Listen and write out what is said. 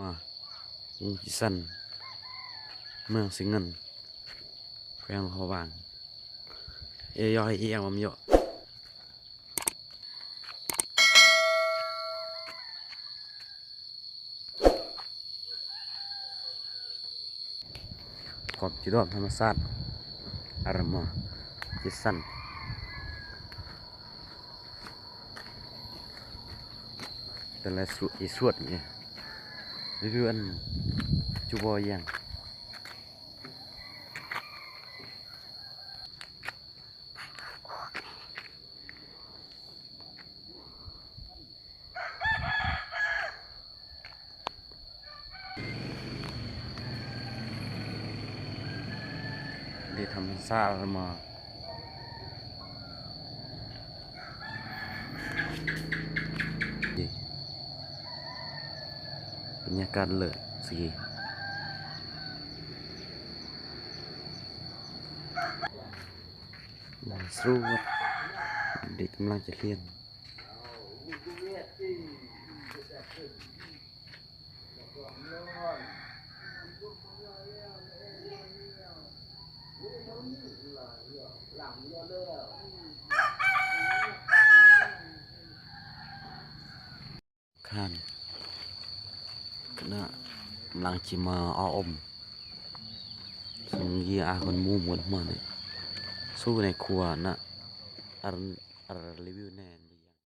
ມາ ວົງຈິສັນ ເມືອງເຊເງິນ ແຂວງຫຼວງພະບາງ. ເອ ຢໍ ເອ ອຽງ ມາ ມະ ຢໍ. ຄວາມຈຸດອອມທຳມະຊາດ ອາຣາມາ ຈິສັນ ແຕ່ລະສວດ ອີສວດນີ້ ຣີວິວອັນຈຸບໍ່ຢ່າງ ເດທຳມະຊາດມາ ບັນຍາກາດເລີດ ສະກີ ສວດ ເດັກກຳລັງຈະຮຽນ. ຄານ ກຳລັງຊິມາເອົາອົມ ສະຫຍັງ ອາ ຄົນໝູ່ໝົດມານີ້ ສູ້ໃນຄົວນະ ອາ ອາ ຣີວິວແດ່.